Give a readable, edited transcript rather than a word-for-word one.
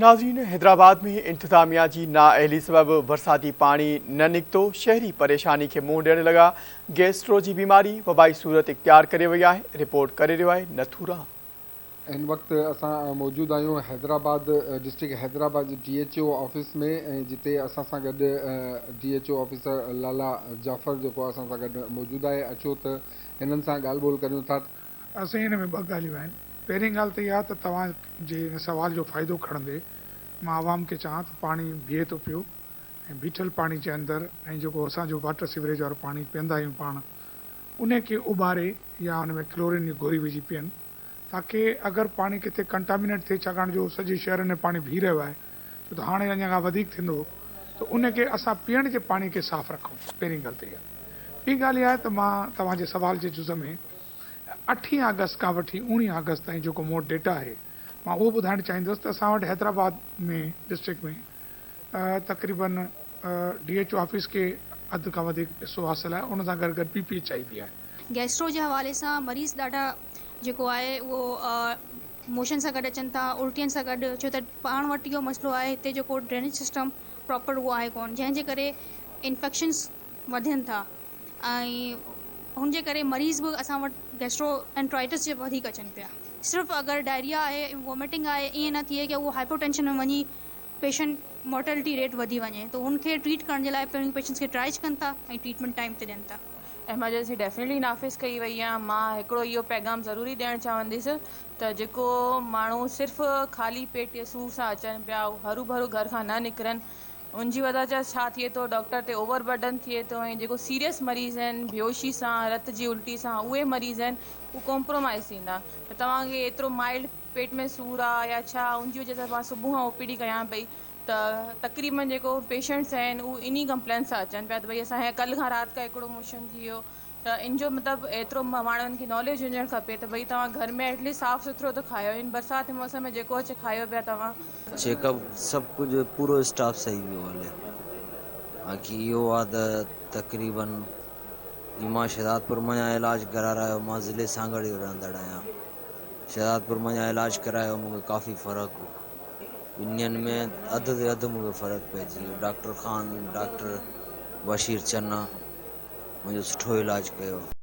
ناظرين حيدرآباد ۾ انتظاميا جي نااهلي سبب برساتي پاڻي نه نڪتو، شهري پريشاني کي منهن ڏيڻ لڳا، گيسٽرو جي بيماري وبائي صورت اختيار ڪري وئي آهي، رپورٽ ڪري رهيو آهي نٿو رام. هن وقت اسان موجود آهيون حيدرآباد ڊسٽرڪٽ حيدرآباد جي ڊي ايڇ او آفيس ۾ ۽ جتي اسان سان گڏ D H O officer Lala Jafar جيڪو اسان سان گڏ موجود آهي اچو ته هنن سان ڳالهه ٻولهه ڪريون ٿا. سائين هن ۾ ٻه ڳالهيون آهن. پهرين ڳالهه ته اها ته توهان جي ان سوال جو فائدو کڻندي مان عوام کي چوان ته پاڻي بيهي ٿو پيو ۽ بيٺل پاڻي جي اندر ۽ جيڪو اسان جو واٽر سيوريج وارو پاڻي پيئندا آهيون پاڻ ان کي اٻاري يا ان ۾ ڪلورين جي گوري وجهي پيئن تاڪه اگر پاڻي ڪٿي ڪنٽامينيٽ ٿئي ڇاڪاڻ جو سڄي شهرن ۾ پاڻي بيهي رهيو آهي ڇو ته هاڻي اڃا کان وڌيڪ ٿيندو ته ان کي اسان پيئڻ جي پاڻي کي صاف رکون پهرين ڳالهه ته اها ٻي ڳالهه اها آهي ته مان توهان جي سوال جي جز ۾ اٺين آگسٽ کان وٺي اوڻيهه آگسٽ تائين جيڪو مون وٽ ڊيٽا آهي مان اهو ٻڌائڻ چاهيندس ته اسان وٽ حيدرآباد ۾ ڊسٽرڪٽ ۾ تقريبن ڊي ايڇ او آفيس کي اڌ کان وڌيڪ حصو حاصل آهي ان سان گڏ گڏ پي پي ايڇ I به آهي. گيسٽرو جي حوالي سان مريض ڏاڍا جيڪو آهي اهو موشن سان گڏ اچن ٿا الٽين سان گڏ ڇو ته پاڻ وٽ اهو مسئلو آهي هتي جيڪو ڊرينيج سسٽم پراپر اهو آهي ڪون جنهن جي ڪري انفيڪشنس وڌن ٿا ۽ هن جي ڪري مريض به اسان وٽ گيسٽرو انٽرائٽس جي وڌيڪ اچن پيا صرف اگر ڊائريا آهي ووميٽنگ آهي ائين نه ٿئي ڪي اهو هائپو ٽينشن ۾ وڃي پيشنٽ مورٽلٽي ريٽ وڌي وڃي ته هن کي ٽريٽ ڪرڻ جي لاء پهريون پيشنٽس کي ٽرائج ڪن ٿا ۽ ٽريٽمينٽ ٽائيم تي ڏين ٿا. ايمرجنسي ڊيفنيٽلي نافذ ڪئي وئي آهي مان هڪڙو اهو پيغام ضروري ڏيڻ چاهنديس ته جيڪو ماڻهو صرف خالي پيٽ جي سور سان اچن پيا هرو ڀرو گهر کان نه نڪرن ان جي وجه سان ڇا ٿئي ٿو ڊاڪٽر تي اوور برڊن ٿئي ٿو ۽ جيڪو سيريس مريض آهن بيهوشي سان رت جي الٽي سان اهي مريض آهن هو ڪمپرومائز ٿيندا ته توهان کي ايترو مائلڊ پيٽ ۾ سور آ يا ڇا ان جي وجه سان مان صبح کان او پي ڊي ڪيان پئي ته تقريبن جيڪو پيشنٽس آهن هو انهي ڪمپلين سان اچن پيا ته ڀئي اسان کي ڪلهه کان رات کان هڪڙو موشن ٿي ويو ته ان جو مطلب ايترو ماڻهن کي ناليج هجڻ کپي ته ڀئي توهان گهر ۾ ايٽليسٽ صاف سٿرو ته کايو هن برسات جي موسم ۾ جيڪو اچي کايو پيا توهان. چيڪ اپ سڀ ڪجهه پورو اسٽاف صحيح پيو هلي باقي اهو آ ته تقريبن جي مان شهدادپور منجهان علاج ڪرارايو مان ضلعي سانگهڙ جو رهندڙ آهيان شهدادپور منجهان علاج ڪرايو مونکي ڪافي فرق هو ٻن ڏينهن ۾ اڌ تي اڌ مونکي فرق پئجي ويو ڊاڪٽر خان ڊاڪٽر بشير چنا منهنجو سٺو علاج ڪيو.